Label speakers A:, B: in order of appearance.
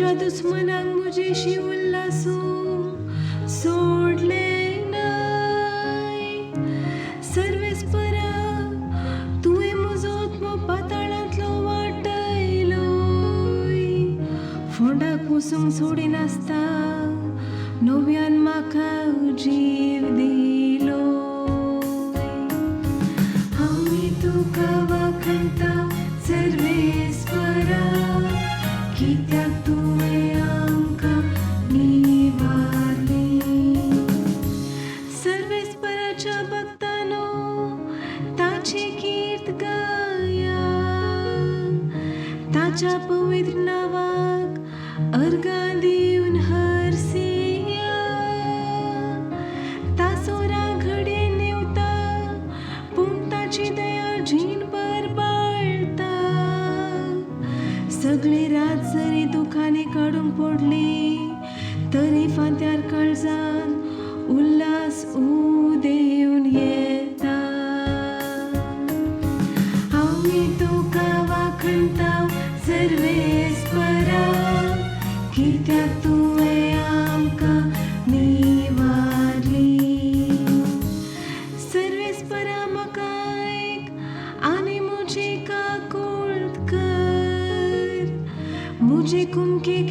A: म्हज्या दुस्मनांक म्हजेशी उल्लासूंक सोडलें नाय. सर्वेस्परा, तुवें म्हजो आत्मो पाताळांतलो वाटयलोय. फोंडाक वचूंक सोडिनासता नव्यान म्हाका जीव दिलो. आमी तुका वाखणता सर्वेस्परा, कित्याक तुवें आमकां निवारली. सर्वेस्पराच्या भक्तानो, ताची कीर्त गाया. ताच्या पवित्र नांवाक अर्गां दिवन हरसिया. ताचो राग घडये नेवता, पूण ताची दया जीणभर बाळता. सगळी रात जरी दुखांनी काडूंक पडली, तरी फांत्यार काळजान उल्हास उदेवन येता. आमी तुका वाखणता सर्वेस्परा, कित्याक तुवें आमकां निवारली. सर्वेस्परा, म्हाका आयक आनी म्हजी काकूळट कर. म्हजे कुमकेक.